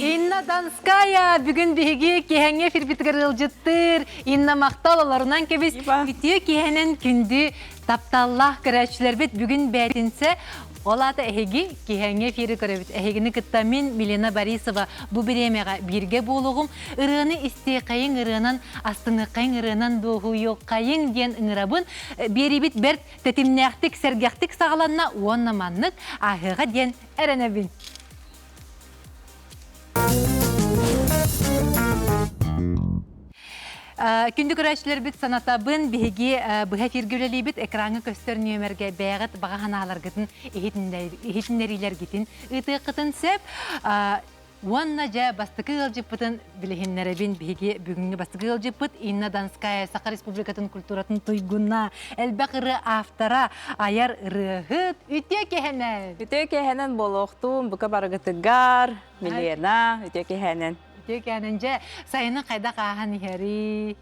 Инна Донская бүгүн биһиги киһэҥҥэ эфирбитигэр ыалдьыттыыр. Инна махтал олорунан кэбис. Үтүө киһэнэн күндү тапталлаах көрөөччүлэрбит бүгүн бээтинсэ ол аата эһиги киһэҥҥэ эфири көрөбүт. Эһигини кытта мин Милена Борисова бу бириэмэҕэ бииргэ буолуоҕум. Ырыаны истиэхэйиҥ, ырыанан астыныаххайыҥ, ырыанан дуоһуйуоххайыҥ диэн ыҥырабын. Биэриибит бэрт тэтимнээхтик, сэргэхтик саҕаланна уонна маннык ааһыаҕа диэн эрэнэбин. Күндү көрөөччүлэрбит санатабын, биһиги быһа эфиргэ үлэлиибит, экраҥҥа көстөр нүөмэргэ бэйэҕит баҕа санааларгытын иһитиннэриилэргитин ыытыаххытын сөп. Уонна дьэ бастакы ыалдьыппытын билиһиннэрэбин. Биһиги бүгүҥҥү бастакы ыалдьыппыт Инна Донская, Саха Республикатын культуратын туйгуна, элбэх ырыа автора, айар ырыаһыт, үтүө киһэнэн! Үтүө киһэнэн буолуохтуун, бука барыгытыгар, Милена, үтүө киһэнэн. Үтүө киһэнэн дьэ, сайыны хайдах ааһан иһэрий?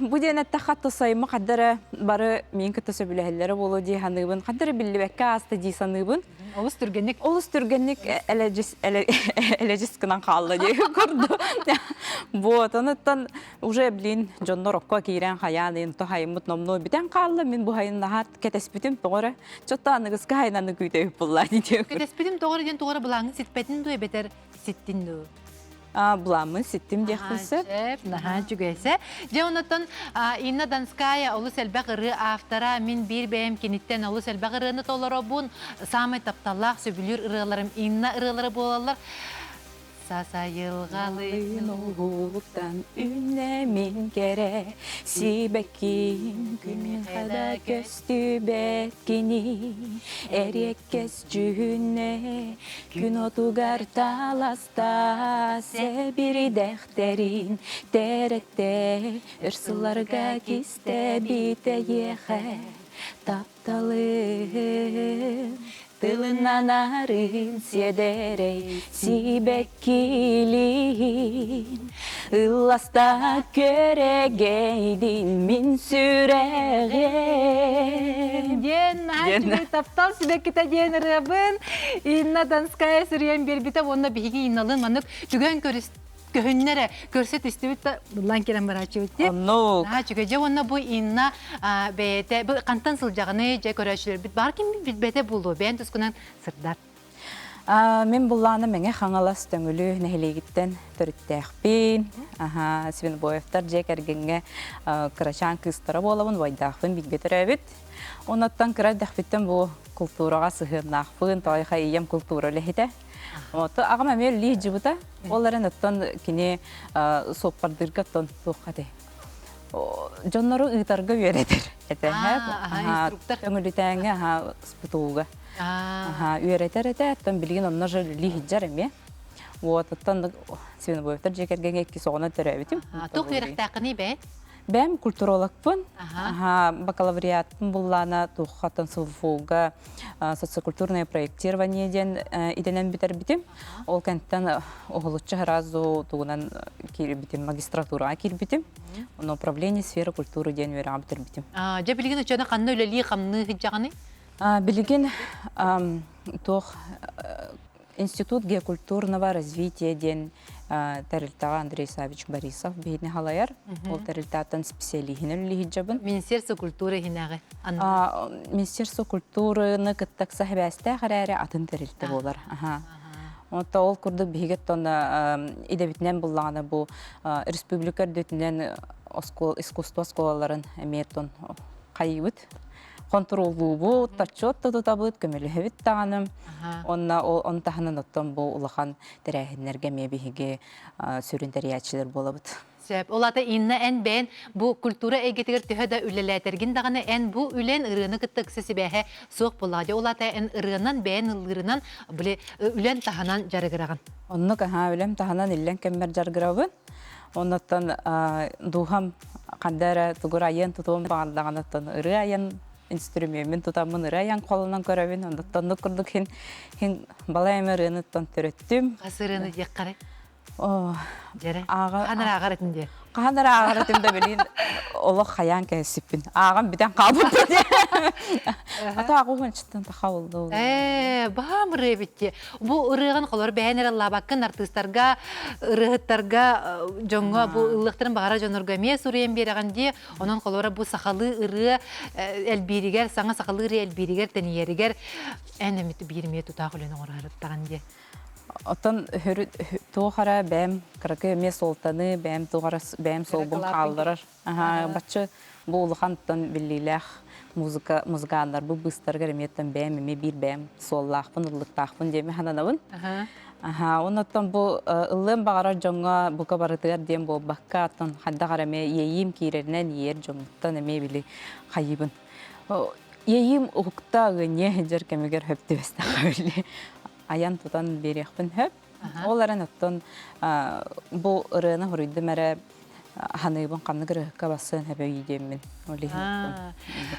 Бу диэн эттэххэ, то сайыммы хадда эрэ бары миин кытта сөбүлэһэллэрэ буолуо дии саныыбын. Хадда эрэ биллибэккэ ааста дии саныыбын. Олус түргэнник. Олус түргэнник элэдьис элэдьис гынан хаалла дии курдук. Вот, онуттан уже блин дьоннор окко киирэн хайаан ыйын хайыммыт номнуо бүтэн хаалла. Мин бу хайын наһаа кэтэспитим тоҕо эрэ. Чотто аныгыска хайнаны күүтэбит булла дии. Кэтэспитим тоҕо эрэ диэн тоҕо эрэ былааҥҥын сиппэтин дуу эбэтэр ситтин дуу? Буламмын ситтим диэхпин сөп. Наһаа үчүгэйсэ. Дьэ онотон Инна Донская олус элбэх ырыа автора. Мин биир бэйэм киниттэн олус элбэх ырыаны толоробун. Саамай тапталлаах, сөбүлүүр ырыаларым Инна ырыалара буолаллар. Сасайылҕалыын уһуктан үннэ мин кэрэ сибэкким күн хада көстүбэт кини эриэккэс дьүһүнэ күн отугар таласта сэбиридэхтэрин тэрэтте өр сылларга кистэбитэйиэхэ тапталым тылынан арын сиэдэрэй сибэккилиин ылласта көрөгөйдүн мин сүрэҕим диэн наһаа таптал сибэккитэ диэн ырыабын Инна Донская суруйан биэрбитэ уонна биһиги Инналыын маннык түгэн көрүс көһүннэ эрэ көрсө түстүбүт да буллан кэлэн барааччыбыт дии. Оннук. Наһаа үчүгэй. Дьэ уонна бу Инна бэйэтэ бу хантан сылдьаҕыный дьэ көрөөччүлэрбит баар ким билбэтэ буолуо бэйэн тускунан сырдат. Мин буллаана Мэҥэ Хаҥалас Төҥүлү нэһилиэгиттэн төрүттээхпин. Аха, Свинобоевтар дьиэ кэргэҥҥэ кырачаан кыыстара буолабын, убайдаахпын бииргэ төрөөбүт. Онуттан кыра эрдэхпиттэн бу култуураҕа сыһыаннаахпын, тоойха ийэм култуура үлэһитэ. Ото аҕам эмиэ үлэлии сылдьыбыта. Ол эрэн оттон кини суоппардыырга оттон туохха этэй? Дьоннору ыытарга үөрэтэр этэ. Инструктор. Өҥүлүтээҥҥэ аха спутууга. Үөрэтэр этэ. Оттон билигин онно же үлэлии сылдьар эмиэ. Вот, оттон Свинобоевтар дьиэ кэргэҥҥэ иккис оҕонон төрөөбүтүм. Туох үөрэхтээххиний бэйэн? Бэм культурологпын. Аха, бакалавриатпын буллаана туоххаттан СВФУга социокультурное проектирование диэн идэнэн бүтэрбитим. Ол кэнтэн уһулуччу сразу тугунан киирбитим, магистратураҕа киирбитим. Онно управление сферы культуры диэн үөрэҕи бүтэрбитим. Дьэ билигин оччоно ханна үлэлии хамныы сылдьаҕыный? Билигин туох Институт геокультурного развития диэн тэрилтэҕэ Андрей Савич Борисов биһини халайар. Ол тэрилтэттэн специалиһинэн үлэлиһиджабын. Министерство культуры иһинээҕи Министерство культураны кытта сэбээстээх эрээри атын тэрилтэ буолар. Онто ол курдук биһиги оттон идэбитинэн буллаҕына бу республика үрдүтүнэн искусство оскуолаларын эмиэ оттон хайыыбыт хонтуруоллуубут, отчуот да тутабыт, көмөлөһөбүт даҕаны. Онно он таһынан оттон бу улахан тэрээһиннэргэ эмиэ биһиги сүрүн тэрийээччилэр буолабыт. Сөп. Ол аата Инна эн бэйэн бу культура эйгэтигэр төһө да үлэлээтэргин даҕаны эн бу үлэн ырыаны кытта ыкса сибээһэ суох буоллаҕа дии. Ол аата эн ырыанан бэйэн ыллыырынан били үлэн таһынан дьарыгыраҕын. Оннук аһаа үлэм таһынан иллэҥ кэммэр дьарыгырабын. Оннуттан дууһам ханда эрэ тугур айан тутуом баҕардаҕына ырыа айан инструмеммин тутаммын ырыа айан холонон көрөбүн. Оннуттан курдук хин хин балай эмэ ырыаныттан төрөттүм. Хас ырыаны диэххэрэй? Дьэрэ. Хаһан эрэ ааҕар этин диэ. Хаһан эрэ ааҕар этим да билин олох хайаан кэһэсиппин. Ааҕан бүтэн хаалбыппын диэ. Ата ааҕуһунчуттан тахабылды. Ээ, баам ырыа эбит дии. Бу ырыаҕын холор бэйэн эрэ ыллаабаккын артыыстарга, ырыаһыттарга, дьоҥҥо бу ыллыахтарын баҕара дьоннорго эмиэ суруйан биэрэҕин дии. Онон холобура бу сахалыы ырыа элбииригэр, саҥа сахалыы ырыа элбииригэр, тэнийэригэр эн эмит биир эмиэ тутаах үлэни оҥороруттаҕын дии. Оттон туох эрэ бэйэм кыракый эмиэ суолтаны, бэйэм туох эрэ бэйэм суолбун хаалларар. Бачча бу улахантан биллиилээх музыка музыканнар бу быыстарыгар эмиэттэн бэйэм эмиэ биир бэйэм суоллаахпын, ыллыктаахпын диэми сананабын. Аха, оннуттан бу ыллыам баҕарар дьоҥҥо бука барытыгар диэн буолбакка, оттон хайдах эрэ эмиэ иэйиим киирэринэн иэйэр дьоммуттан эмиэ били хайыыбын. Иэйиим уһукта ыанньыа сылдьар кэмигэр хөп түбэстэххэ били айан тутан биэриэхпин сөп. Ол эрэн оттон бу ырыаны хоруйдум эрэ ханыыбын ханнык ырыһыкка бассыан сөбөй диэммин ол иһин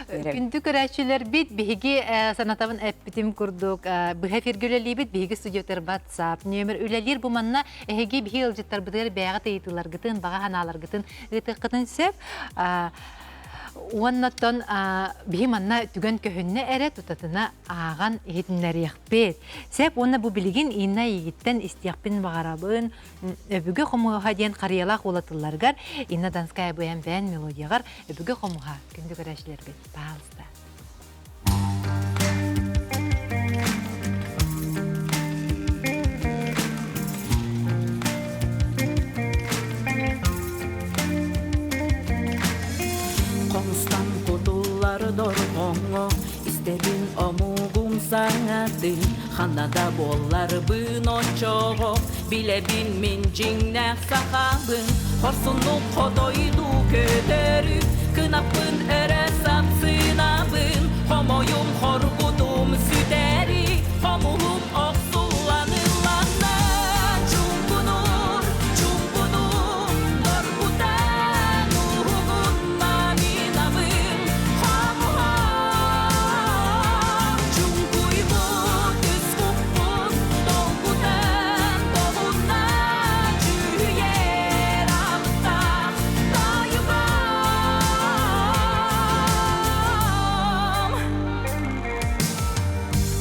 Күндү көрөөччүлэрбит биһиги санатабын эппитим курдук быһа эфиргэ үлэлиибит биһиги студиятыгар WhatsApp нүөмэр үлэлиир бу манна эһиги биһи ыалдьыттарбытыгар бэйэҕит ыйытыыларгытын баҕа санааларгытын ыытыаххытын сөп Уоннаттан биһи манна түгэн көһүннэ эрэ тутатына ааҕан иһитиннэриэхпит. Сөп уонна бу билигин Инна эйигиттэн истиэхпин баҕарабын. Өбүгэ хомуһа диэн харыйалаах уолатылларыгар Инна Донская бэйэм бэйэн мелодияҕар Өбүгэ хомуһа күндү көрөөччүлэрбит, пожалуйста. Хомустан кутуллар дорҕоҥҥо истэбин омугум саҥатын ханна да буолларбын оччоҕо билэбин мин дьиҥнээх сахабын хорсуннук хотойдуу көтөрү кынаппын өрө сапсынабын хомойум хоргутум сүтэри хомуһум охсуллан ылланна чуҥкунур чуҥкунур доргутан уһугунна минабын хомуһум чуҥкуйбут үс куппун долгутан долунна дьүһүйэр аптаах тойугум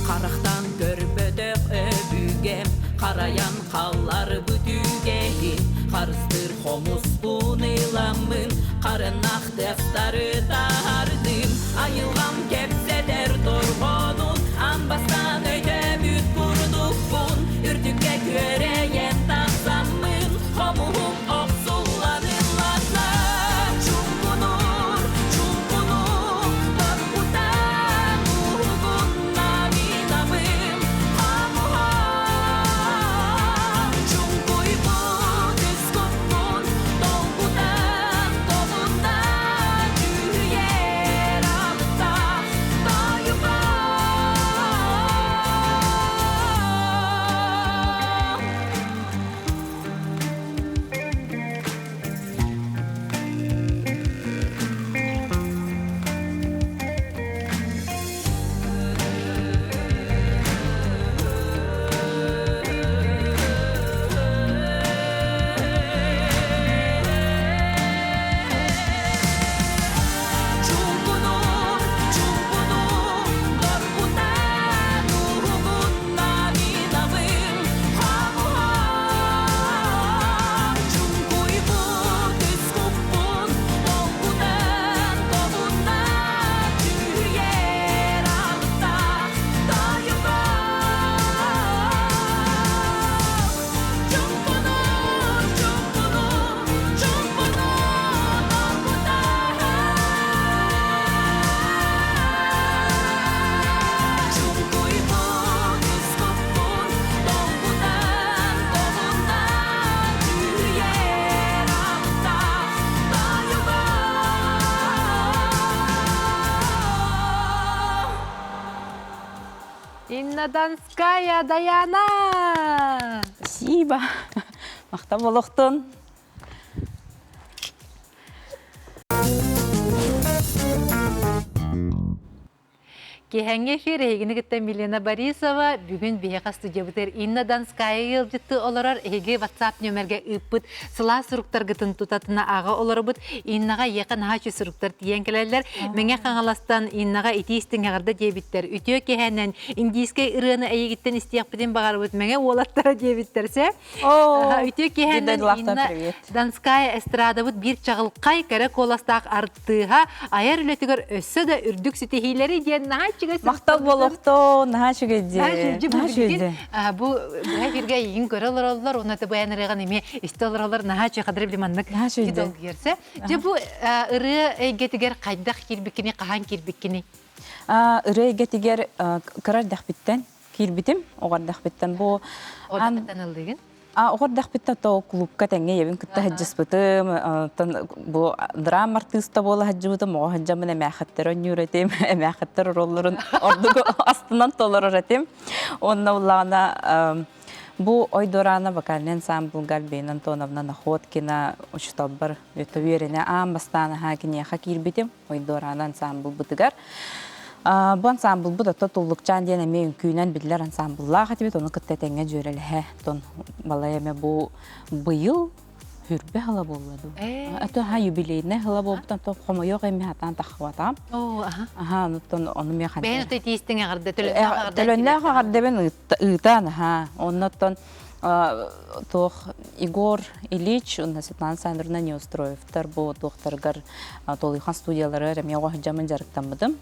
Харахтан көрбөтөх өбүгэм харайан халларбыт үгэһин харыстыыр хомуспун ыламмын харынах тыастары таһардым айылҕам кэпсэтэр торҕонун аан бастаан өйдөөбүт курдукпун үрдүккэ күөрэйэн тахсаммын хомуһум охсуллан ылланна чуҥкунур чуҥкунур торбутан уһугунна минабым хомуһум чуҥкуйбут үс куппун долгутан толунна дьүһүйэр аптаах. Инна Донская, Даяна! Спасибо. Махтал болохтун. Киэһэҥҥи эфир эһигини кытта Милена Борисова бүгүн биһиэхэ студиябытыгар Инна Донская ыалдьытты олорор. Эһиги WhatsApp нөмергэ ыыппыт сылаас суруктаргытын тутатына ааҕа олоробут. Иннаҕа эйиэхэ наһаа үчүгэй суруктар тиийэн кэлэллэр. Мэҥэ Хаҥаластан Иннаҕа итии истиҥ эҕэрдэ диэбиттэр. Үтүө киэһэнэн индийскэй ырыаны эйигиттэн истиэхпитин баҕарабыт Мэҥэ уолаттара диэбиттэр сэ. Үтүө киэһэнэн Инна Донская эстрадабыт биир чаҕылхай кэрэ куоластаах артыыһа айар үлэтигэр өссө да үрдүк ситиһиилэри диэн наһаа үчүгэй Махтал буолуохтун, наһаа үчүгэй дии. Бу быһа эфиргэ эйигин көрө олороллор, уонна бу ырыаҕын эмиэ истэ олороллор, наһаа үчүгэй хадыр били маннык долгуйарса. Дьэ бу ырыа эйгэтигэр хайдах киирбиккиний, хаһан киирбиккиний? Ырыа эйгэтигэр кыра эрдэхпиттэн киирбитим оҕо эрдэхпиттэн бу Оҕо ыллыгын? Оҕо эрдэхпиттэн то клубка тэҥҥэ ийэбин кытта сылдьыспытым, оттон бу драма артыыста буола сылдьыбытым, оҕо сылдьаммын эмээхиттэр оонньуур этим, эмээхиттэр оруолларын ордук астынан толорор этим. Уонна улаана бу Ойдорана вокальный ансамблга Альбина Антоновна Находкина учууталбар үөрэнэ аан бастаан аһаа киниэхэ киирбитим. Ойдуораана ансаамбылбытыгар. Бу ансаамбылбыт ото Туллукчаан диэн эмиэ үҥкүүнэн биллэр ансаамбыллаах этибит, ону кытта тэҥҥэ дьүөрэлэһэ. Оттон балай эмэ бу быйыл хүрбэ сыла буолла дуу. Это ха юбилейная сыла буолбутан то хомойуох эми хатаан таххыбатаам. Аха, онуттан ону мен ханна. Бэйэн өтө тиистиҥ эҕэрдэ төлөннөөх эҕэрдэ. Төлөннөөх эҕэрдэбин ыытан, аха. Оннуттан туох Егор Ильич уонна Светлана Александровна Неустроевтар бу туохтарыгар Толуйхан студияларыгар эмиэ оҕо сылдьаммын дьарыктаммытым.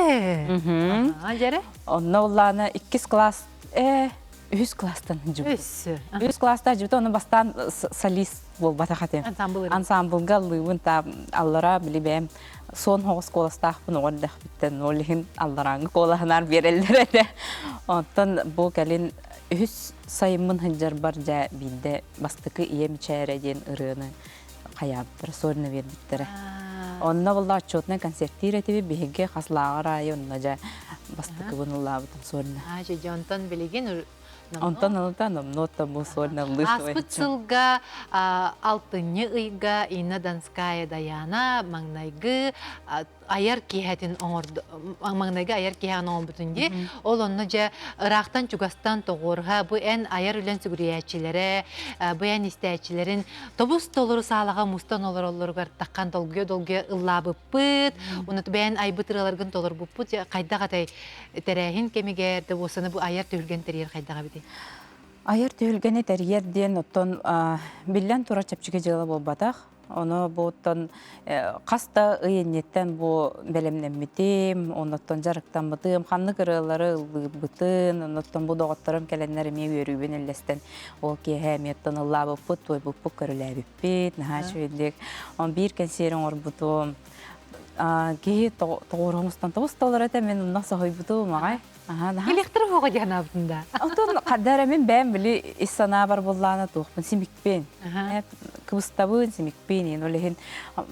Дьэрэ? Онно улаана иккис класс үһүс класстан сылдьыбытым. Үһүс класста сылдьыбытым, ону бастаан солист буолбатах этим. Ансамблга ыллыыбын та аллара били бэйэм суон хоҕус куоластаахпын оҕо эрдэхпиттэн ол иһин алларааҥҥы куолаһынаар биэрэллэр этэ. Оттон бу кэлин үһүс сайыммын сылдьарбар дьэ биирдэ бастакы ийэм мичээрэ диэн ырыаны хайаабыттара, сольно биэрбиттэрэ. Онно буолла отчетнай концерттиир этибит, биһиги хас лааҕыр аайы онно дьэ бастакыбын ыллаабытым сольно. Аа, дьэ, онтон билигин Онтон ылыта номнуоттан бу сольно ыллыы Ааспыт сылга алтынньы ыйга Инна Донская Даяна маҥнайгы айар киэһэтин оҥорду маҥнайгы айар киэһэҕин оҥорбутун дии ол онно дьэ ыраахтан чугастан тоҕуоруһа бу эн айар үлэн сүгүрүйээччилэрэ бу эн истээччилэрин тобус толору саалаҕа мустан олороллоругар таххан долгуйа долгуйа ыллаабыппыт уну бэйэн айбыт ырыаларгын толорбуппут хайдах атай тэрээһин кэмигэр да буолсаны бу айар түһүлгэн тэрийэр хайдах эбитий Айар түһүлгэни тэрийэр диэн оттон биллэн турар чэпчэки дьыала буолбатах. Ону буттан хас да ый инниттэн бу бэлэмнэммитим, оннуттан дьарыктаммытым, ханнык ырыалары ыллыырбытын, оннуттан бу доҕотторум кэлэннэр эмиэ үөрүүбүн үллэстэн ол киэһэ эмиэ оттон ыллаабыппыт, туойбуппут, көрүлээбиппит, наһаа үчүгэйдик. Он биир кэнсиэри оҥорбутум. Киһи тоҕуоруһумустан тобус толору этэ, мин онно соһуйбутум аҕай. Электр оҕо диэн аабытын да. Онтон хаддар мин бэйэм били ис санаабар буллаана туохпун симикпин. Кыбыстабын симикпин иин ол иһин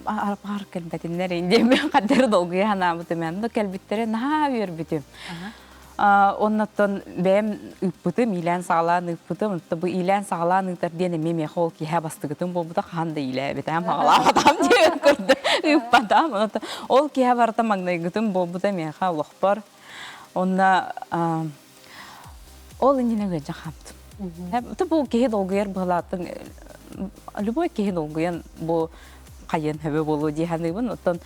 арпаар кэлбэтиннэр иин диэн хаддар долгуйа санаабытым онно кэлбиттэрэ наһаа үөрбүтүм. Оннуттан бэйэм ыыппытым, иилээн саҕалаан ыыппытым. Онтон бу иилээн саҕалаан ыытар диэн эмиэ миэхэ ол киһи бастыгытым буолбута хаһан да иилээбитим, хаҕалаабатам диэн көрдө ыыппатам. Онтон ол киһи барыта маҥнайгытым буолбута миэхэ олохпор. Онно ол иннинэ ыалдьа хаамтым. Бу киһи долгуйар быһалаатын любой киһи долгуйан бу хайыан хөбө буолуо дии саныыбын. Оттон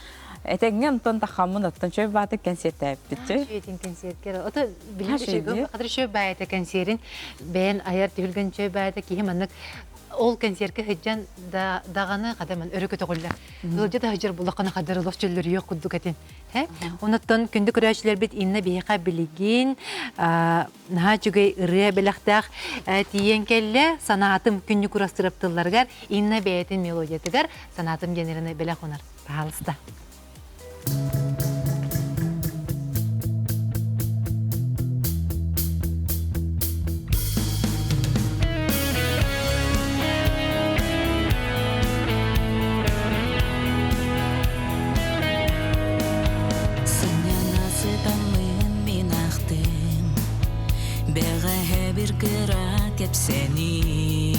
этэҥҥэ онтон тахаммын оттон чөй баатык кэнсиэртээппит. Чөйтин кэнсиэркэр. Ото билим хадыр чөй баайта кэнсиэрин бэйэн айар түһүлгэн чөй баайта киһи маннык ол кэнсиэркэ сылдьан да даҕаны хадаман өрө көтөҕүллэр. Ыалдьа да сылдьар буллаххына хадыр олох чөллөрүйүөх курдук этин. Онуттан күндү көрөөччүлэрбит Инна биһиэхэ билигин наһаа үчүгэй ырыа бэлэхтээх тиийэн кэллэ. Санаатым күннүк урастырап тылларыгар Инна бэйэтин мелодиятыгар Санаатым диэн ырыаны бэлэх уунар. Пожалуйста. Сынньана сытаммын мин ахтым. Кэпсэни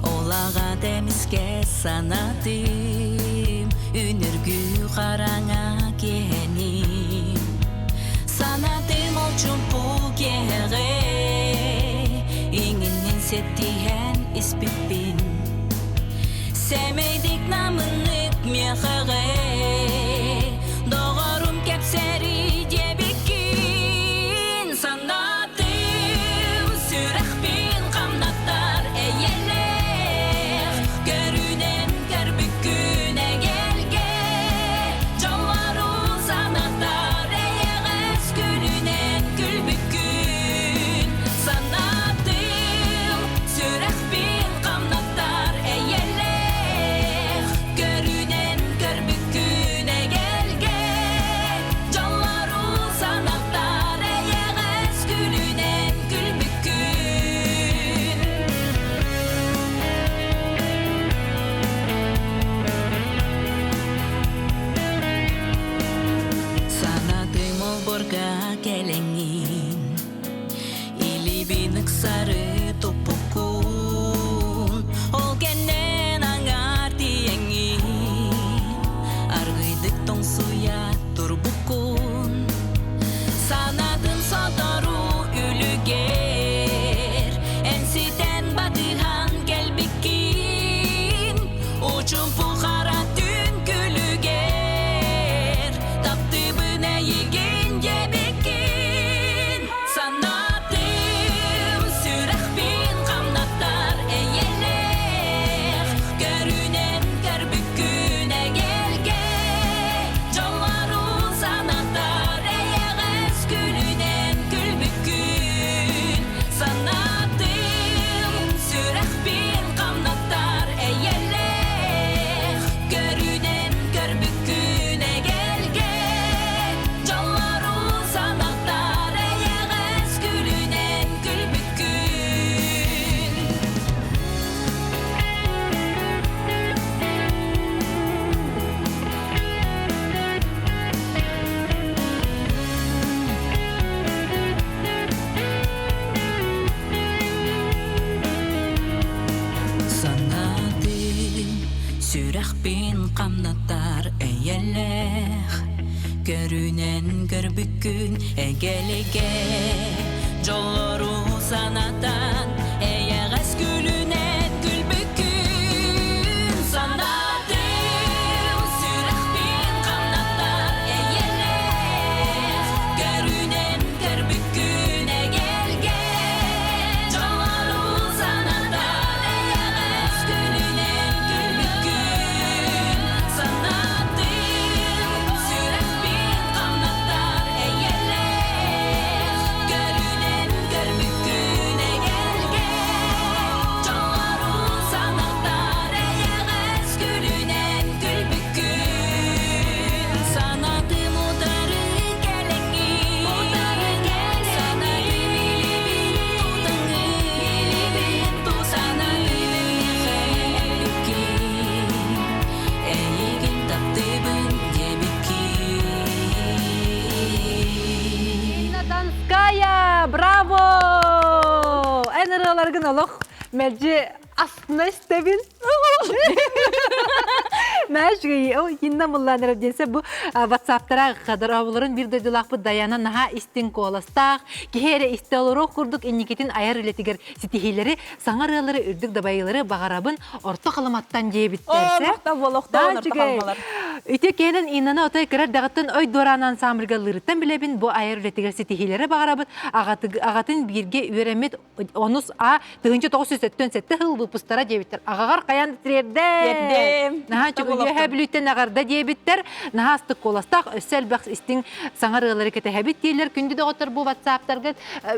Олаҕа эмискэ санатым Үнүргү хараҥа киэһэни Санатым ол чумпу киэһэҕэ Иҥиннин сеттиһэн испиппин Сэмэйдик намыннык миэхэҕэ Доҕорум кэпсэри диэбиккин Санаатым сүрэхпин хамнаттар эйэлээх Көрүүнэн көрбүккүн эгэлгэ Дьоллору санатар эйэҕэс күлүнэн күлбүккүн Санаатым сүрэхпин хамнаттар эйэлээх Көрүүнэн көрбүккүн эгэлгэ Дьоллору санаттар эйэҕэс күлүнэн күлбүккүн Санатым олборга кэлэҥҥин Илибин ыксары туппуккун Ол кэннэн аҥаар тиийэҥҥин Аргыйдык тоҥсуйа турбуккун Санатын сотору үлүгэр Эн ситэн батыһан кэлбиккин Учумпу хара түн күлүгэр Таптыыбын эйигин диэбиккин Санаатым сүрэхпин хамнаттар эйэлээх Көрүүнэн көрбүккүн эгэлгэ Дьоллору санатар эйэҕэс күлүнэн күлбүккүн Санаатым сүрэхпин хамнаттар эйэлээх Көрүүнэн көрбүккүн эгэлгэ Дьоллору санатар эйэҕэс күлүнэн күлбүккүн Санаатым сүрэхпин хамнатар эйэлээх Көрүнэн көрбүккүн эгэлигэ Дьоллору санатан эйэҕэс күлүнэн күлбүккүн Санаатым сүрэхпин хамнатар эйэлээх Көрүнэн көрбүккүн эгэлгэ Дьоллору санатар эйэҕэс күлүнэн күлбүккүн Санаатым сүрэхпин хамнатар эйэлээх Көрүнэн көрбүккүн эгэлгэ Дьоллору санатар эйэҕэс күлүнэн күлбүккүн Санатым утары кэлэҥҥин Утары Санатым илибин тутаҥҥын Илибин тусанатым эппиккин Эйигин таптыыбын диэбиккин Инна Донская, браво! Эн ырыаларгын олох мэлдьи астына истэбин. Мәжгей, Инна Мулланера диэнсэ бу ватсаптара хадараабыларын бир дойдулаахпыт Даяна наһаа истиҥ куоластаах, киһи эрэ истэ олоруох курдук инникитин айар үлэтигэр ситиһиилэри, саҥа ырыалары, үрдүк дабайыылары баҕарабын орто халыматтан диэбиттэр. Махтал буолуохтаах орто халымалар. Ити кэнэн Иннаны отой кыра эрдэҕиттэн ой дуораан ансамбльга ыллыырыттан билэбин бу айар үлэтигэр ситиһиилэри баҕарабыт. Аҕатын бииргэ үөрэммит онус А 1977 сыл выпустара диэбиттэр. Аҕаҕар хайаан тириэрдэ. Наһаа үөһээ Бүлүүттэн аҕарда диэбиттэр. Наһаа астык куоластаах, өссө элбэх истиҥ саҥа ырыалары кэтэһэбит дииллэр. Күндү доҕоттор бу ватсаптарга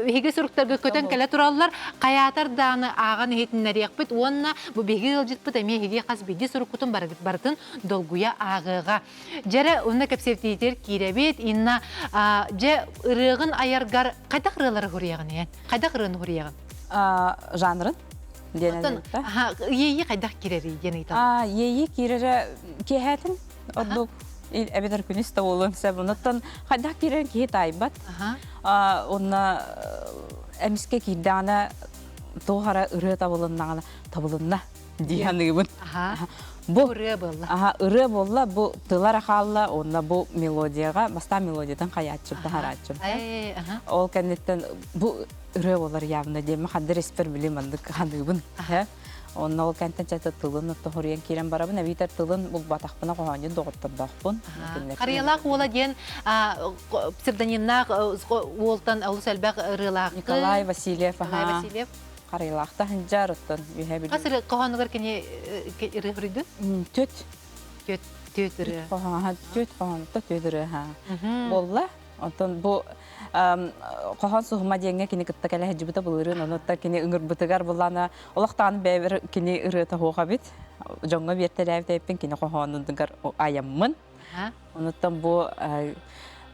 биһиги суруктарга көтөн кэлэ тураллар. Хайаатар дааны ааҕан иһитиннэриэхпит уонна бу биһиги ыалдьыппыт эмиэ эһиги хас биирдии суруккутун барытын долгуйа ааҕыаҕа. Дьэрэ уонна кэпсэтиитигэр киирэбит. Инна дьэ ырыаҕын айаргар хайдах ырыалары хуруйаҕын эн? Хайдах ырыаны хуруйаҕын? Жанрын диэн Иэйии хайдах киирэрий диэн ыйыталлар. Иэйии киирэрэ киэһээтин ордук эбэтэр күнүс да буолуон сөп. Оннуттан хайдах киирэрин киһи таайбат. Онно эмискэ киирдэҕинэ Туох ара ырыа табылыннаҕына табылынна дии саныыбын. Бу ырыа буолла. Аха, ырыа буолла, бу тыла эрэ хаалла, уонна бу мелодияҕа, бастаан мелодиятын хайааччым, таһарааччым. Ол кэнниттэн бу ырыа буолар явно диэммэ ханна испэр били маннык ханыыбын. Онно ол кэнтэн чата тылын тоһуруйан киирэн барабын, эбиитэр тылын булбатахпына хоһоонньут доҕоттордоохпун. Харыйалаах уола диэн псевдонимнаах уолтан олус элбэх ырыалаах. Николай Васильев. Николай Васильев. Харыйалаахта хынжар оттон үһэ билим. Хас ырыа хоһоонугар кини ырыа суруйдун? Түт. Түт түт ырыа. Хоһоон түт хоһоонто түт ырыа. Болла. Онтон бу хоһоон суһума диэҥҥэ кини кытта кэлэ сылдьыбыта былырыын, онуттан кини ыҥырбытыгар буллаана олохтоон бэйэбэр кини ырыата суох эбит. Дьоҥҥо биэртэлээбит эбиппин кини хоһоонугар айаммын. Онуттан бу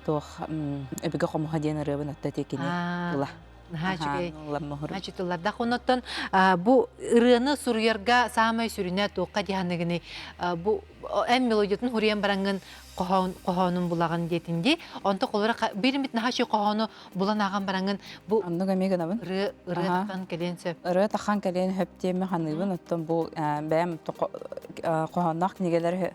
туох өбүгэ хомуһа диэн ырыабын отто ити кини тыла. Наһаа үчүгэй. Наһаа тыллардаах. Онуттан бу ырыаны суруйарга саамай сүрүнэ туохха диһаныгыный бу эн мелодиятын хуруйан бараҥҥын хоһоон хоһоонун булаҕын диэтин дии. Онто холоро биир наһаа үчүгэй хоһоону булан ааҕан бараҥҥын бу Оннук эмиэ гынабын. Ырыа ырыа тахан кэлиэн сөп. Ырыа тахан кэлиэн сөп диэмми ханыыбын. Оттон бу бэйэм хоһоонноох кинигэлэр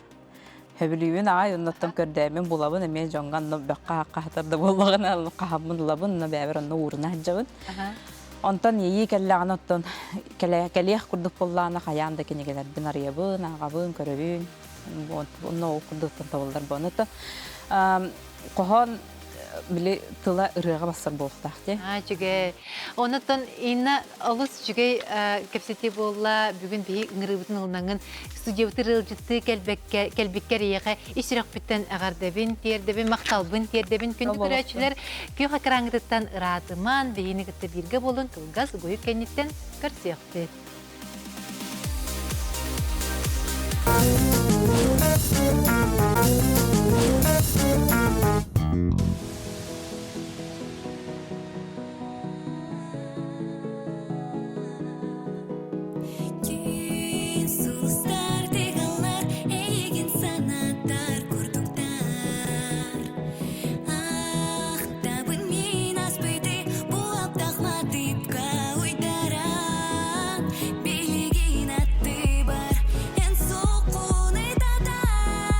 Сөбүлүүбүн аҕай, оннуттан көрдөөммүн булабын, эмиэ дьоҥҥо онно бөххө хаһатар да буоллаҕына хаһаммын ылабын, онно бэйэбэр онно ууруна сылдьабын. Онтон иэйии кэллэҕинэ оттон кэлиэх курдук буоллаҕына хайаан да кинигэлэрбин арыйабын, ааҕабын, көрөбүн. Онно ол курдуктан табыллар буолан. Оттон хоһоон били тыла ырыаҕа бассар буолуохтаах дии. Аа, үчүгэй. Онуттан Инна олус үчүгэй кэпсэтии буолла. Бүгүн биһи ыҥырыыбытын ылынаҥын студиябытыгар ыалдьыттыы кэлбэккэ кэлбиккэр эйиэхэ ис сүрэхпиттэн эҕэрдэбин тиэрдэбин, махталбын тиэрдэбин. Күндү көрөөччүлэр, күөх экраҥҥытыттан ыраатыман, биһини кытта бииргэ буолун кылгас угуйук кэнниттэн көрсүөхпүт. Түүн сулустар тыгаллар, эйигин санатар курдуктар. Ахтабын мин аспыты, бу аптах матыыпка уйдаран. Билигин аттыбар эн сокуон ытатар.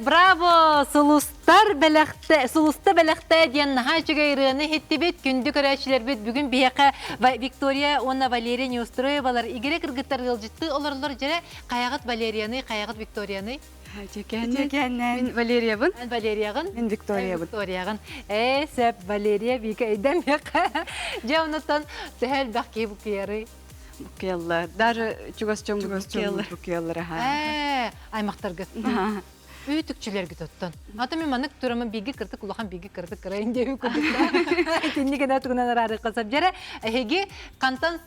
Браво! Сулустар бэлэхтэ, сулуста бэлэхтэ диэн наһаа үчүгэй ырыаны иһиттибит. Күндү көрөөччүлэрбит бүгүн биһиэхэ Виктория уонна Валерия Неустроевалар игирэ кыргыттар ыалдьыттыы олороллор дьэрэ. Хайаҕыт Валерияный, хайаҕыт Викторияный? Үтүөкээннэн. Мин Валериябын. Эн Валерияҕын? Мин Викториябын. Викторияҕын. Ээ, сөп, Валерия, Вика өйдөммүөххэ. Дьэ, онуттан төһө элбэх киһи буккуйарый? Буккуйаллар. Даже чугас дьоҥҥут буккуйаллар. Буккуйаллар, аха. Ээ, аймахтаргыт. Үүтүкчүлэргит оттон. Ата мен маннык турамын биги кыртык улахан биги кыртык кыра индиэби курдук. Итинник гына тугунан араарыахха сөп. Дьэрэ, эһиги хантан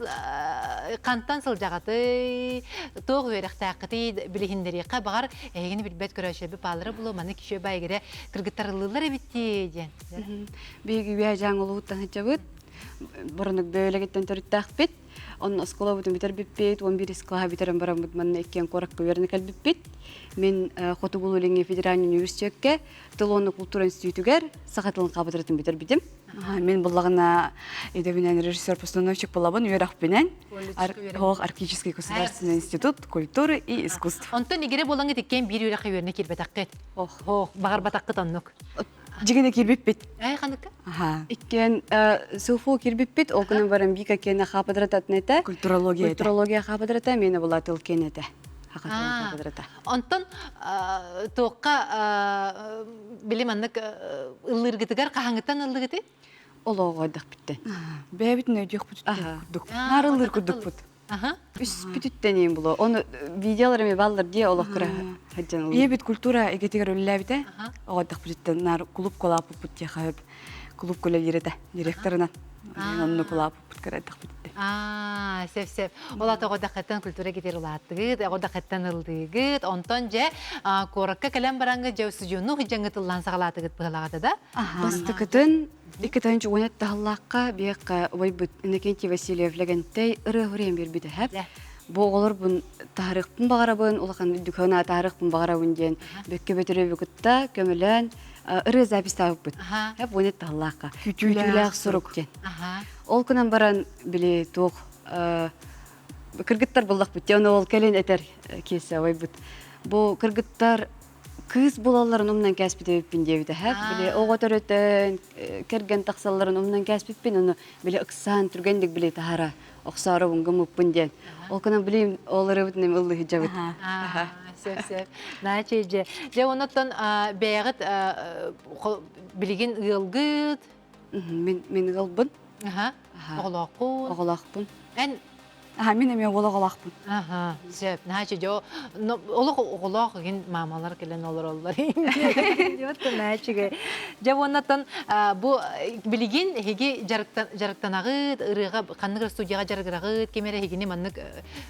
хантан сылдьаҕытый, туох үөрэхтээххитий билиһиннэриэххэ баҕар эһигини билбэт көрөөччүлэрбит бааллара булуо маннык киши баайгыра кыргыттарылыыллар эбит диэн. Биһиги үөһэ улууттан сылдьабыт. Боронук бөөлөгиттэн төрүттээхпит. Онно оскуолабытын бүтэрбиппит, 11 кылааһы бүтэрэн бараммыт манна иккиэн куоракка үөрэнэ кэлбиппит. Мин Хотугулуу-Илиҥҥи федеральнай университекка тыл уонна култуура институтугар саха тылын кафедратын бүтэрбитим. Мин буллаҕына идэбинэн режиссер-постановщик буолабын үөрэхпинэн Ох Арктический государственный институт культуры и искусств. Онтон игире буолаҥҥыт иккиэн биир үөрэххэ үөрэнэ киирбэтэххит. Ох, баҕарбатаххыт оннук. Дьигинэ киирбиппит. Ай ханыка? Аха. Иккиэн СУФУ киирбиппит, ол гынан баран Вика киэнэ хаапыдырататын этэ. Культурология этэ. Культурология хаапыдырата, миэнэ була тыл киэнэ этэ. Хаха тылын хаапыдырата. Онтон туохха били маннык ыллыыргытыгар хаһаҥыттан ыллыгытый? Олоҕо ойдохпүттэн. Бэйэбитин өйдүөхпүтүттэн курдук. Наар ыллыыр курдукпут. Үспүтүттэн иин було. Оны видеолар эми баллар дие олох кыра хаджан ыллыр. Ийэбит культура эгетигэр үлэлээбитэ. Оҕойдохпутуттан наар клуб колааппыппыт диэхэ клуб үлэлиир этэ директорынан. Онно кулааппыппыт кыра эрдэхпититтэн. Аа, сөп сөп. Ол ата оҕодахыттан культура гитер улааттыгыт, оҕодахыттан ылдыгыт, онтон дьэ куоракка кэлэн бараҥҥыт дьэ устудьуоннуу сылдьаҥҥыт ыллаан саҕалаатыгыт быһалаҕата да? Бастакытын 2010 таһыллаахха биэххэ убайбыт Иннокентий Васильев Лэгэнтэй ырыа хуруйан биэрбит эһэп. Бу оҕолорбун таһарыахпын баҕарабын, улахан дүкхана таһарыахпын баҕарабын диэн бөккө бөтөрөбү кытта көмөлөөн ырыа записьтаабыппыт. Эп уонет таһыллаахха. Күүтүүлээх сурук диэн. Ол гынан баран били туох кыргыттар буллахпыт диэн ол кэлин этэр киэсэ убайбыт. Бу кыргыттар кыыс булалларын умнан кээспит эбиппин диэбитэ һэп. Били оҕо төрөтөн, кэргэн тахсалларын умнан кээспиппин, ону били ыксаан түргэнник били таһара охсоору гыммыппын диэн. Ол гынан билим ол ырыбытын эми ыллыһыдьабыт. Сөп сөп. Наачы дьэ. Дьэ онуттан бэйэҕит билигин ыалгыт. Мин мин ыалбын. Аха. Оҕолоохпун. Оҕолоохпун. Эн Аха, мин эмиэ уол оҕолоохпун. Аха, сөп. Наачы дьэ олох оҕолоох игин маамалар кэлэн олороллор. Диэбит наачыга. Дьэ уоннаттан бу билигин эһиги дьарыктанаҕыт, ырыаҕа ханнык эрэ студияҕа дьарыгыраҕыт, ким эрэ эһигини маннык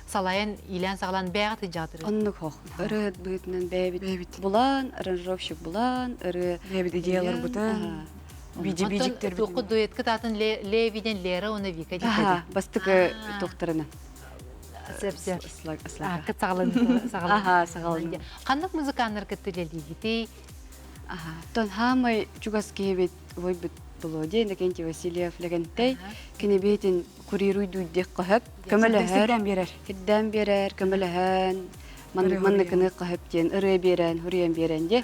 салайан, иилээн-саҕалаан бэйэҕит ыдьаатырыт. Оннук хох. Ырыа быһыытынан бэйэбит булан, аранжировщик булан, ырыа бэйэбит идеяларбытын биди-бидиктер Туохку дуэтка таатын Леви диэн Лера уонна Вика диэн. Бастакы туохтарынан. Сөп сөп. Акыт саҕалан саҕалан. саҕалан. Ханнык музыканнар кытта үлэлиигитий? Тон хаамай чугас киһибит войбут Володя Иннокентий Васильев Лэгэнтэй кини бэйэтин курируйдуу диэх көһөп көмөлөһөр сирдээн биэрэр сирдээн биэрэр көмөлөһөн маннык манныкыны көһөп диэн ырыа биэрэн хуруйан биэрэн диэ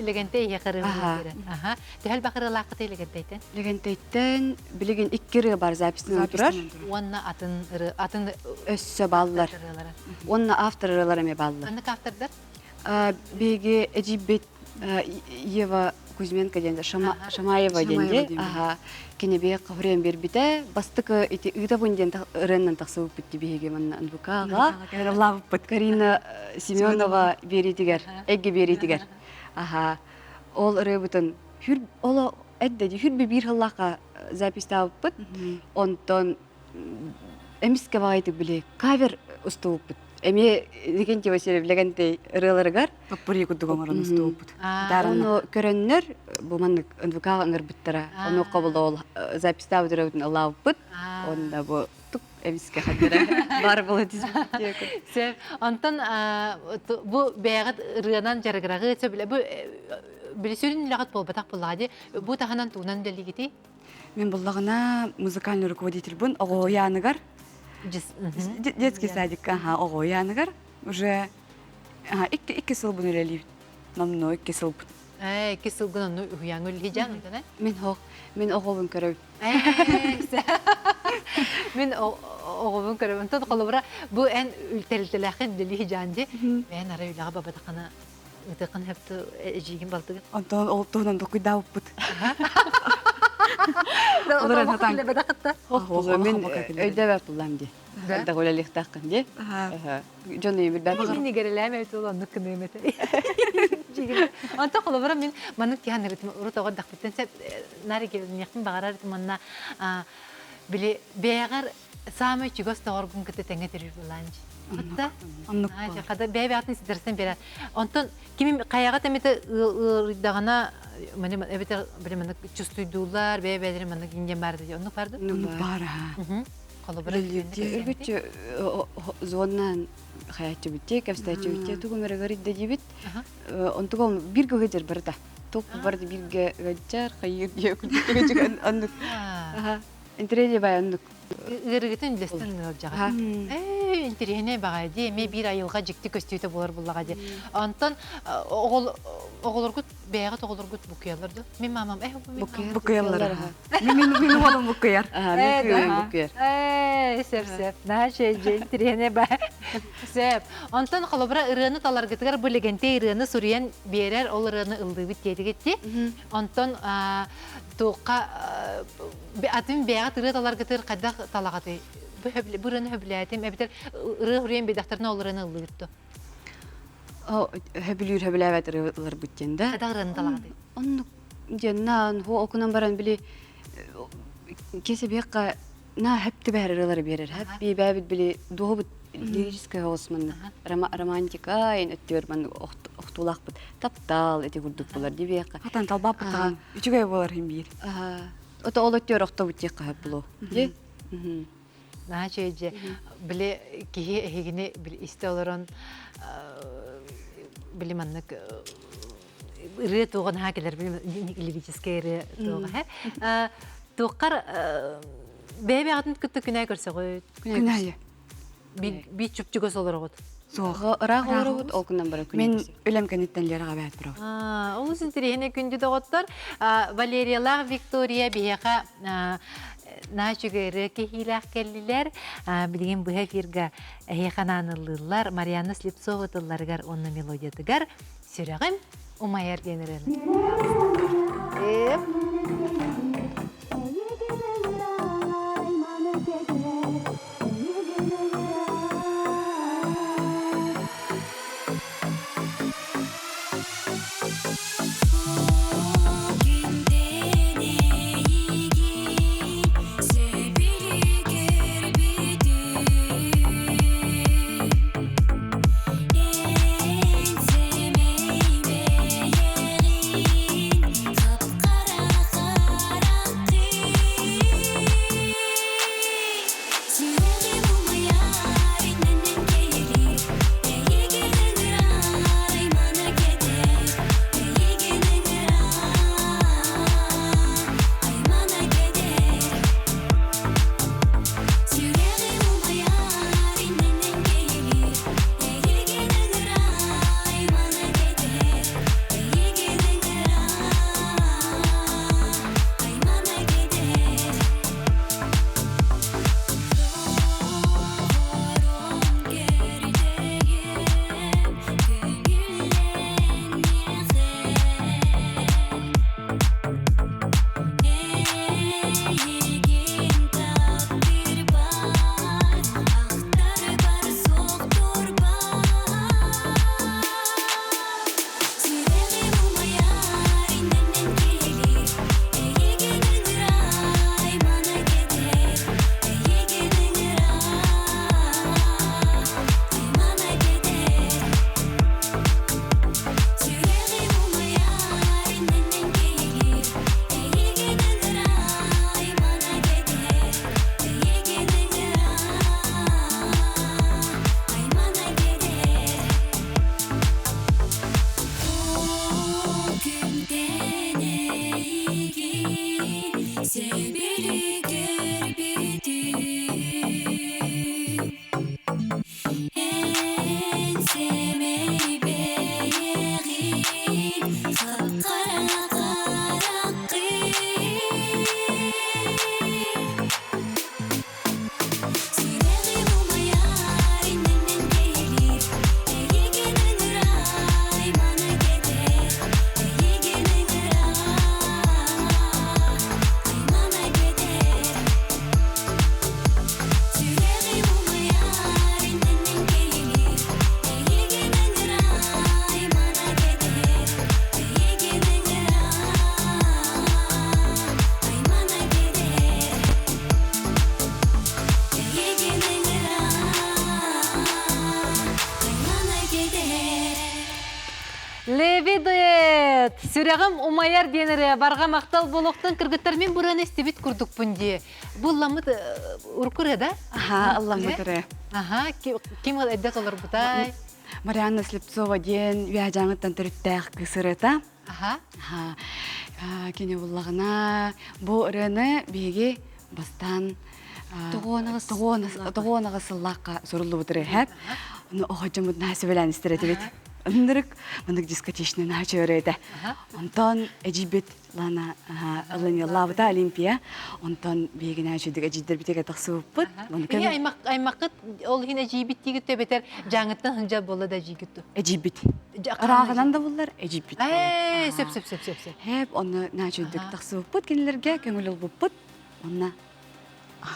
Лэгэнтэй иһэ ырыа биэрэн аха төһөл бакырыалааххытай Лэгэнтэйтэн Лэгэнтэйтэн билигин икки ырыа бар записынан турар уонна атын ырыа атын өссө бааллар уонна автор ырыалар эмиэ бааллар ханнык автордар Биһиги эдьиийбит Ева Кузьменко диэн Шамаева диэн дии. Аха. Кини биһиги хохуруйан биэрбитэ. Бастакы ити ыытабын диэн ырыаннан тахсыбыппыт дии биһиги манна НВК-ҕа. Лаабыппыт. Карина Семенова биэриитигэр, эгги биэриитигэр. Аха. Ол ырыабытын хүр оло эдде дии хүр биир сыллаахха записьтаабыппыт. Онтон эмискэ баҕайытык били кавер устубуппут. Эмиэ Викентий Васильев Лэгэнтэй ырыаларыгар Поппури курдук оҥорон устубуппут. Ону көрөннөр бу маннык НВК ыҥырбыттара. Ону қабылдау записьтаабыт ырыабытын ылаабыппыт. Онно бу тук эмискэ хаддара бар була түспүт. Сөп. Онтон бу бэйэҕит ырыанан дьарыгыраҕыт сөбүлэ бу били сүрүн үлэҕит буолбатах буоллаҕа дии. Бу таһынан тугунан үлэлиигитий? Мин буллаҕына музыкальный руководительбын оҕо уйааныгар детский садикка оҕо уйааныгар уже икки икки сылбын үлэлиибин. Номнуо икки сылбыт. Ээ, икки сылгын онну уһуйааҥҥа үлэлии дьаан онтон ээ? Мин хоох, мин оҕобун көрөбүн. Мин оҕобун көрөбүн. Онтон холобура бу эн тэрилтэлээххин үлэлии дьаан дии. Бэйэн арай үлэҕэ бабатаххына ытыаххын сөптө эдьиигин балтыгын. Онтон ол туһунан толкуйдаабыппыт. Олорон хатан. Мин өйдөбөт буллам дии. Хайдах үлэлиэхтээххин дии. Дьон өйүн билбэт. Мин игэрэлээн эбит ол оннук кыныым этэ. Онтон холобура мин маннык тиһан эбитим урут оҕо эрдэхпиттэн сөп наар игэрэлэниэхпин баҕарар этим уонна били бэйэҕэр саамай чугас доҕоргун кытта тэҥҥэ төрүүр былаан Хатта хата бэйэ-бэйэҕитин ситэрсэн биэрэр. Онтон ким хайаҕа тэмитэ ыарыйдаҕына маны эбэтэр били маннык чувствуйдууллар бэйэ-бэйэлэрин маннык индиэн баар дии оннук баар да? Оннук баар аха. Холобура Үргүччү зоннаан хайааччыбыт кэпсэтээччибит тугум эрэ ыарыйда диибит. Онтугом бирге ыһыдьар барыта. Тук барды бирге ыһыдьар, хайыр диye оннук. Интириэһинэй баай оннук. Ыарыгытын үллэстэн ыалдьаҕа. Ээ, интириэһинэй баҕайы дии. Эмиэ биир айылҕа дьикти көстүүтэ буолар буллаҕа дии. Онтон оҕолоргут бэйэҕит оҕолоргут букуйаллар дуо? Мин мамам э Букуйаллар. Мин мин уолум букуйар. Мин кыыһым букуйар. Ээ, сөп сөп. Наһаа үчүгэй интириэһинэй баа. Сөп. Онтон холобура ырыаны таларгытыгар бу Лэгэнтэй ырыаны суруйан биэрэр, ол ырыаны ыллыыбыт диэтигит дии. Онтон туохха атын бэйэҕит ырыа таларгытыгар хайдах талаҕытый? Бу ырыаны сөбүлээтим эбэтэр ырыа суруйан биэрдэхтэринэ ол ырыаны ыллыыбыт дуо? Сөбүлүүр сөбүлээбэт ырыаларбыт диэн да. Хайдах ырыаны талаҕытый? Оннук диэн наан ху окунан баран били кесебиэххэ на хэп түбэһэр ырыалары биэрэр. Хэп бибээбит били дуоһубут лирическэй оҕус манна романтика ин өттүгэр манна охтуулаахпыт таптаал ити курдук булар дибиэххэ. Хатан талбааппыт үчүгэй буолар иһин биир. Ото ол өттүгэр охтобут диэххэ сөп булуо. Дии. Наһаа үчүгэй дьэ. Били киһи эһигини били истэ олорон били маннык ырыа туоҕа наһаа кэлэр лирическэй ырыа туоҕа һэ. Туоххар бэйэ-бэйэҕитин кытта күнээ көрсөҕүт. Күнээйи. Би чуп-чугас олороҕут. Суох. Ыраах олоробут, ол гынан баран Мин үлэм кэнниттэн Лераҕа бэйэт барабын. Олус интэриэһинэй күндү доҕоттор. Валериялаах Виктория биһиэхэ наһаа үчүгэй ырыа кэһиилээх кэллилэр. Билигин быһа эфирга эһиэхэ анаан ыллыыллар. Марианна Слепцова тылларыгар уонна мелодиятыгар Сүрэҕим умайар диэн ырыаны. Эн сэмэй бэйэҕин хап-хара. Леви дуэт! Сүрэҕим умайар диэн ырыа барҕа махтал буолуохтун кыргыттар мин бу ырыаны истибит курдукпун дии. Бу ылламмыт урукку ырыа да? Аха, ылламмыт ырыа. Аха, ким ол эрдэ толорбутай? Марианна Слепцова диэн Үөһэ-Дьааҥыттан төрүттээх кыыс ырыата. Аха. Аха. Кини буллаҕына бу ырыаны биһиги бастаан тоҕуонаҕы сыллаахха суруллубут ырыа Ону оҕо дьоммут наһаа сөбүлээн истэр этибит. Ынырык маннык дискотечный наһаа үчүгэй этэ. Онтон эдьиийбит Лана ыллаабыта Олимпия. Онтон биһиги наһаа үчүгэй эдьиийдэрбитигэр тахсыбыппыт. Биһи аймаккыт ол иһин эдьиийбит диигит эбэтэр дьааҥыттан сылдьар буолла да эдьиийгит ту? Эдьиийбит. Ырааҕынан да буллар эдьиийбит. Ээ, сөп сөп сөп сөп сөп. Хэп, онно наһаа үчүгэйдик тахсыбыппыт кинилэргэ көҥүл ылбыппыт. Онно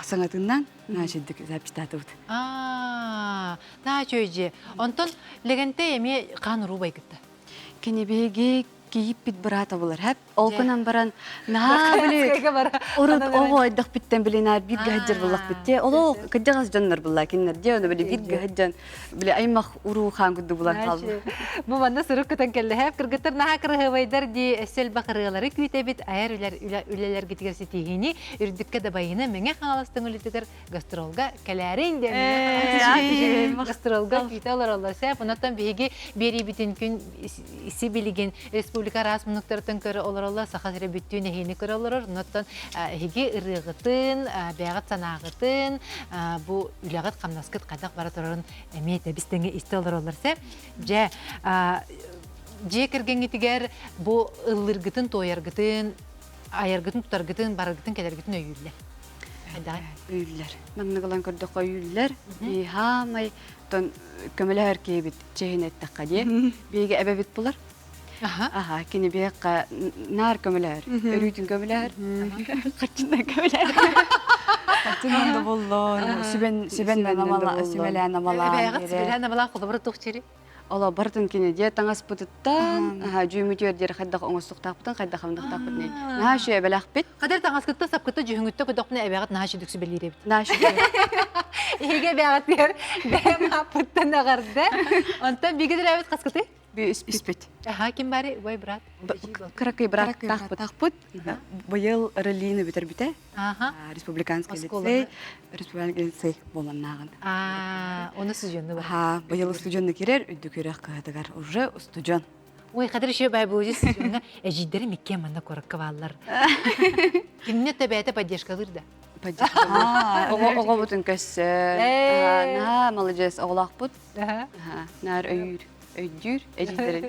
саҥатынан наһаа үчүгэйдик записьтаатыбыт. Аа, наһаа үчүгэй дьиэ. Онтон Лэгэнтэй эмиэ хаан уруу байгытта. Кини биһиги кийиппит быраата булар хэп. Ол гынан баран наһаа били урут оҕо айдахпыттан били наар бииргэ сылдьар буллахпыт дии. Олох кырдьаҕас дьоннор булла кинилэр дии ону били бииргэ сылдьан били аймах уруу хаан курдук булан хаалла. Бу манна сурук көтөн кэллэһэп кыргыттар наһаа кырыһыбайдар дии өссө элбэх ырыалары күүтэбит айар үлэлэргитигэр ситиһиини үрдүккэ дабайыны Мэҥэ Хаҥалас төҥүлүтүгэр гастролга кэлээриҥ диэн гастролга күүтэ олороллор сөп онон биһиги биэриибитин күн сибилигин республика араас муннуктарыттан көрө олороллор саха сирэ бүттүүн эһиини көрө олорор онон эһиги ырыаҕытын бэйэҕит санааҕытын бу үлэҕит хамнаскыт хайдах бара турарын эмиэ тэбис тэҥэ истэ олороллор сөп дьэ дьиэ кэргэҥҥитигэр бу ыллыыргытын туойаргытын айаргытын тутаргытын бараргытын кэлэргитин өйүүллэр хайдаҕый Өйүүллэр. Маннык ылан көрдөххө өйүүллэр. Хаамай тон көмөлөһөр киһибит чиһин эттэххэ дии. Биһиги эбэбит булар. Аха, кини биһиэхэ наар көмөлөһөр. Өрүүтүн көмөлөһөр. Хаччынан көмөлөһөр. Хаччынан да буллун, сүбэн сүбэн сүбэлээн амалаан. Эбээҕит сүбэлээн амалаан холобура туох чири? Оло барытын кини дьиэ таҥаспытыттан, дьүүмүтүөр диэри хайдах оҥостуохтаахпытын, хайдах хамдахтаахпытын наһаа үчүгэй эбэлээхпит. Хадыр таҥаскытта сапкытта дьүһүҥүттэ көдөхпүнэ эбэҕит наһаа үчүгэй сүбэлиир эбит. Наһаа үчүгэй. Иһигэ эбэҕитигэр бэйэм ааппыттан эҕэрдэ. Онтон бигэ төрөөбүт хаскыты? Үспүт. Аха, ким бары? Убай брат. Кыракый браттаахпыт. Быйыл Раллины бүтэрбитэ. Республиканский лицей, Республиканский лицей буоланнааҕын. Оны студенны бар. Аха, быйыл студенны кирер, үрдүк үөрэх кыһатыгар уже студент. Ой, хадыр еще бай бузи студенга эжиддери микке манна коракка бааллар. Кимне төбәте поддержкалыр да. Поддержкалыр. Оҕобутун көссө. Наһаа маладьыас оҕолоохпут. Наар өйүүр. Өйдүүр эдьиийдэрин.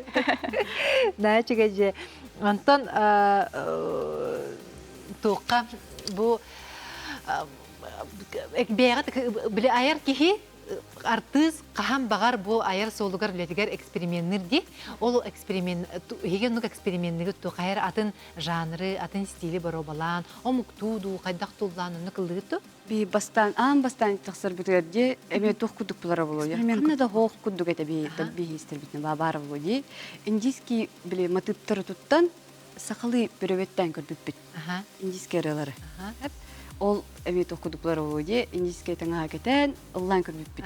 Наһаа үчүгэй дьиэ. Онтон туохха бу бэйэҕит били айар киһи артыыс хаһан баҕар бу айар суолугар үлэтигэр эксперименныыр дии. Ол эксперимент иһиги оннук эксперименныгыт туох хайар атын жанры, атын стили боруобалаан, омуктуу дуу, хайдах туллаан оннук ыллыгыт дуу? Би бастаан аан бастаан тахсарбытыгар дии эмиэ туох курдук булара буолуо ханна да хоох курдук этэ би биһиистербитин баара буолуо дии индийский били матыыптары туттан сахалыы бүрөбөттөөн көрбүппүт индийский ырыалары ол эмиэ туох курдук булара буолуо дии индийский таҥаһа кэтэн ыллаан көрбүппүт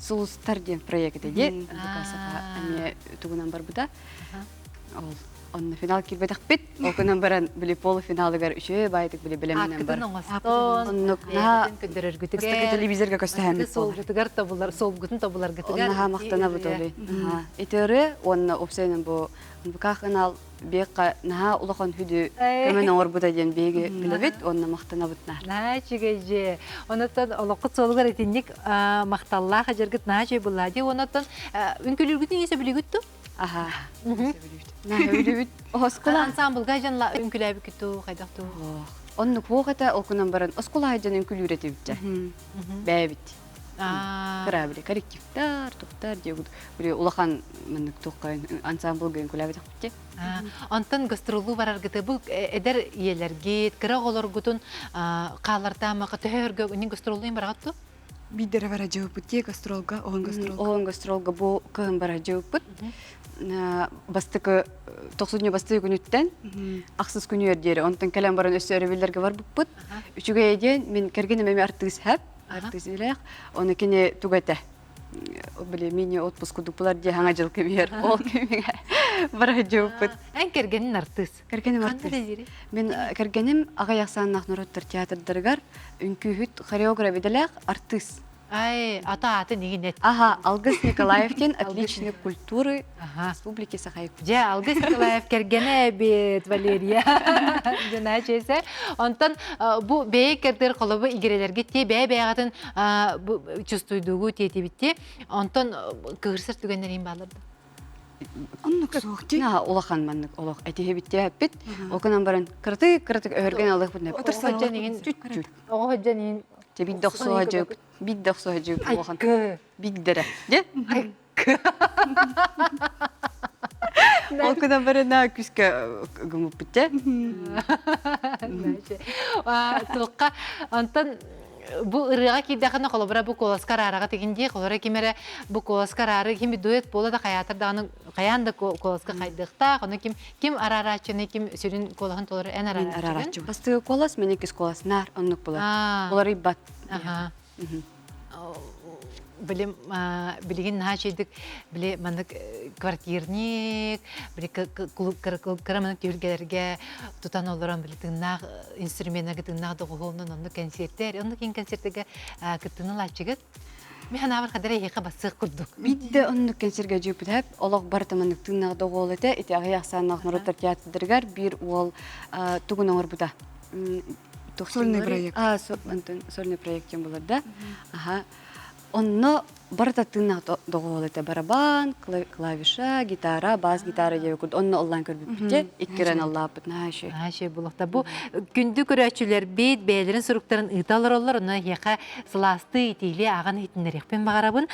сулустар диэн проект этэ дии эмиэ тугунан барбыта ол Онно финал киирбэтэхпит. Ол гынан баран били полуфиналыгар үчүгэй баайдык били бэлэмнэн бар. Ааккытын оҥостон, Оннук наһаа көрдөрөргүтүгэр, бастакы телевизорга көстөһөммүт суолгутугар тобулар, суолгутун тобуларгытыгар. Наһаа махтанабыт оли. Ити ырыа уонна уопсайынан бу НВК канал биэххэ наһаа улахан хүдү көмөн оҥорбута диэн биһиги билэбит уонна махтанабыт наар. Наһаа үчүгэй дьиэ. Онуттан олоххут суолугар итинник махталлаах эдьэргит наһаа үчүгэй буллаа дии. Онуттан үҥкүлүүргүтүн иһэ сөбүлүүгүт дуу? Аха. Сөбүлүүбүт. Оскула ансамблга дьон үҥкүлээбиккит дуу, хайдах дуу? Оннук хуох этэ, ол гынан баран оскуола дьон үҥкүлүүр этибит Бэйэбит. Кыра били коллективтар, тухтар диэгут. Били улахан маннык туохха ансамблга үҥкүлээбэтэхпит Онтон гастроллуу бараргыты бу эдэр ийэлэргит, кыра оҕолоргутун хааллартаамака төһө өргө үнүн гастроллуйун бараҕыт дуу? Биирдэрэ бара дьыбыппыт дии гастролга, оһон гастролга. Оһон гастролга бу кыһын бара дьыбыппыт. Бастакы тохсунньу бастакы күнүттэн ахсыс күнүгэр диэри онтон кэлэн баран өссө өрөбүллэргэ барбыппыт. Үчүгэй диэн мин кэргэним эмиэ артыыс хэп, артыыс илээх. Оны кини туга этэ. били мини отпуск курдук булар дии хаҥа дьыл кэмигэр ол кэмигэр бара сылдьыбыппыт. Эн кэргэнин артыыс. Кэргэним артыыс. Мин кэргэним аҕыйах ахсааннаах норуоттар театрдарыгар үҥкүүһүт хореограф идэлээх артыыс. Ай, ата атын игин эт. Аха, Алгыс Николаев диэн отличник культуры Республики Саха Дьэ, Алгыс Николаев кэргэнэ эбит Валерия. Дьона чэсэ. Онтон бу бэйэ кэрдэр холобу игирэлэргэ те бэйэ бэйэҕитин чувствуйдугу тиэтибитти. Онтон кыырсар түгэннэрин баалар да? Оннук суох дии. Наһаа улахан маннык олох этиһэбит тиэппит. Ол гынан баран кыратык кыратык өһөргөн алыахпыт Оҕо дьэнигин чуть-чуть. Оҕо дьэнигин Дьэ бидде охсуһа дьыып, бидде охсуһа дьыып улахан. Биддэрэ. Дьэ. Ол гынан баран күскэ гымыппыт дьэ. Туохха онтон бу ырыаҕа киирдэххинэ холобура бу куоласка араараҕа тигин дии холобура ким эрэ бу куоласка араары ким дуэт буола да хайаатар даҕаны хайаан да куоласка хайдыахтаах ону ким ким араарааччыны ким сүрүн куолаһын толору эн арааччы бастыгы куолас мен иккис куолас наар оннук булар уларыйбат билим билигин наһаа үчүгдүк били маннык квартирник били кыра маннык түһүлгэлэргэ тутан олорон били тыыннаах инструменнарга тыыннаах доҕуһуолунан оннук кэнсиэртэр оннук киин кэнсиэртэргэ кыттыыны ылааччыгыт Мин санаабар хадара эһиэхэ бассыах курдук. Бидде оннук кэнсиргэ дьүүпүтэп олох барыта маннык тыыннаах доҕуол этэ ити аҕыйах ахсааннаах норуоттар театрдарыгар биир уол тугун оҥорбута. Сольный проект. А, сольный проект диэн булар да. Аха. Онно барыта тыыннаах доҕуол этэ барабан, клавиша, гитара, бас гитара диэбит курдук онно ыллаан көрбүппүт иккирэн аллааппыт наһаа үчүгэй. Наһаа үчүгэй буолуохта. Бу күндү көрөөччүлэрбит бэйэлэрин суруктарын ыыта олороллор, онно эһиэхэ сылаастыы итиилии ааҕан иһитиннэриэхпин баҕарабын.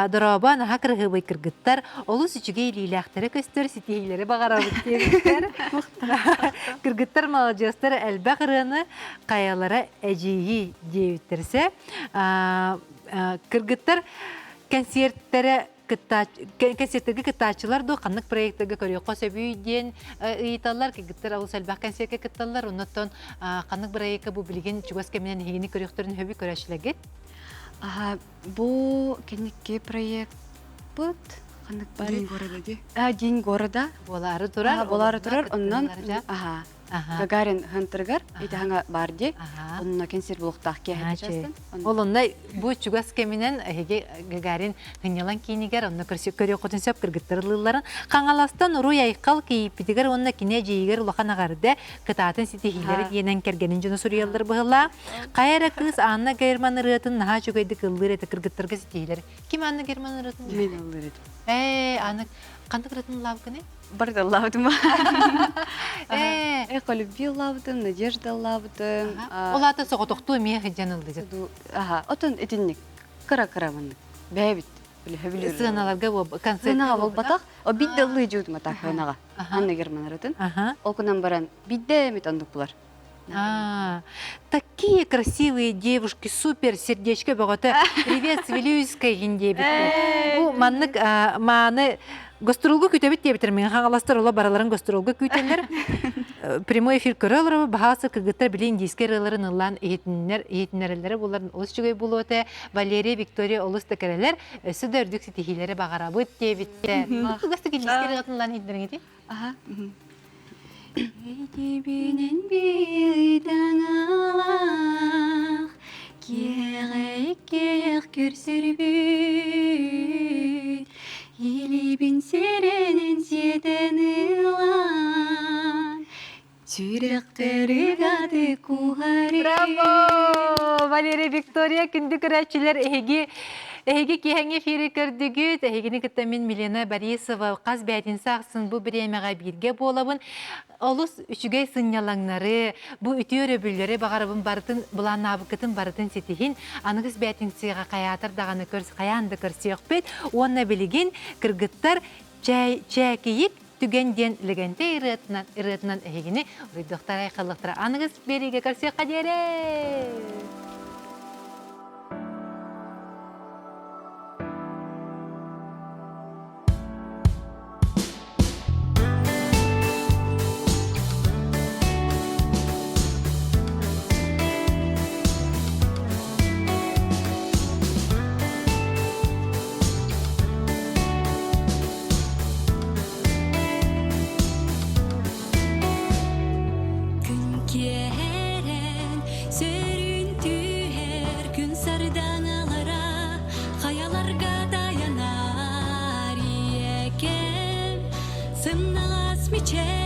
Дорообо, наһаа кыраһыабай кыргыттар, олус үчүгэй илиилээхтэрэ көстөр, ситиһиилэри баҕарабыт диэбиттэр. Кыргыттар маладьыастар элбэх ырыаны хайалара эдьиийий диэбиттэрсэ. Кыргыттар кэнсиэртэрэ кэнсиэртэргэ кыттааччылар дуо ханнык проектарга көрүөххэ сөбүй диэн ыйыталлар кыргыттар олус элбэх кэнсиэркэ кытталлар оннуттан ханнык проекка бу билигин чугас кэминэн эһигини көрүөхтөрүн сөбүй көрөөччүлэргит Аха бу кэнники проекпыт ханнык бар День города ди А День города буолаары турар буолаары турар оннон аха Гагарин хантырыгар ити бар ди онно кэнсиэр булуохтаах киэһэ Ол онно бу чугас кэминэн эһиги Гагарин сынньалаҥ киинигэр онно көрүөххүтүн сөп кыргыттар ылыылларын Хаҥаластан Уруй Айхал кийииппитигэр уонна кини эдьиийигэр улахан аҕарда кытаатын ситиһиилэри диэнэн кэргэнин дьоно суруйаллар быһылаа. Хайа эрэ кыыс Анна Герман ырыатын наһаа үчүгэйдик ыллыыр этэ кыргыттарга ситиһиилэр. Ким Анна Герман ырыатын? Мен ыллыыр этим. Ээ, Анна ханнык ырыатын ыллаабыккыный? Барыта ыллаабытым. Эхо любви ыллаабытым, Надежда ыллаабытым. Ол аата соҕотохтуу эмиэ сылдьан ыллыгыт. Аха, отон итинник кыра-кыра маннык бэйэбит Сыаналарга концерт Сыанаҕа буолбатах, о бидде ыллыы дьуутум атаах сыанаҕа. Анна Германарытын. Ол гынан баран бидде эмит оннук булар. А, такие красивые девушки, супер, сердечко бөҕөтө. Привет с Вилюйской диэбиттэр. Бу маннык мааны гастролга күтэбит диэбиттэр. Мин хаҥаластар ола бараларын гастролга күүтэллэр. Прямой эфир көрө олоробут. Баһаасы кыргыттар били индийскэй ырыаларын ыллаан иһитиннэр, иһитиннэрэллэрэ буларын олус үчүгэй буолуо этэ. Валерия, Виктория олус да кэрэлэр. Өссө да үрдүк ситиһиилэри баҕарабыт диэбиттэр. Кылгастык индийскэй ырыатын ыллаан иһитиннэриҥ Аха. Эйтибинэн биыйдаҥалаах, киэҕэ иккиэх көрсөрбүт, илиибин сэрэнэн сиэтэн ылан, сүрэхтэри гады куһари. Браво! Валерия Виктория, күндү көрөөччүлэр, эһиги Эһиги киэһэҥҥи эфири көрдүгүт. Эһигини кытта мин Милена Борисова хас бээтинсэ ахсын бу бириэмэҕэ бииргэ буолабын. Олус үчүгэй сынньалаҥнары, бу үтүө өрөбүллэри баҕарабын барытын былааннаабыккытын барытын ситиһин. Аныгыс бээтинсиэҕэ хайаатар даҕаны көрс хайаан да көрсүөхпүт. Уонна билигин кыргыттар чээй чээкийик түгэн диэн Лэгэнтэй ырыатынан ырыатынан эһигини уруйдуохтара айхаллыахтара аныгыс биэриигэ көрсүөххэ диэри! Чэчэк.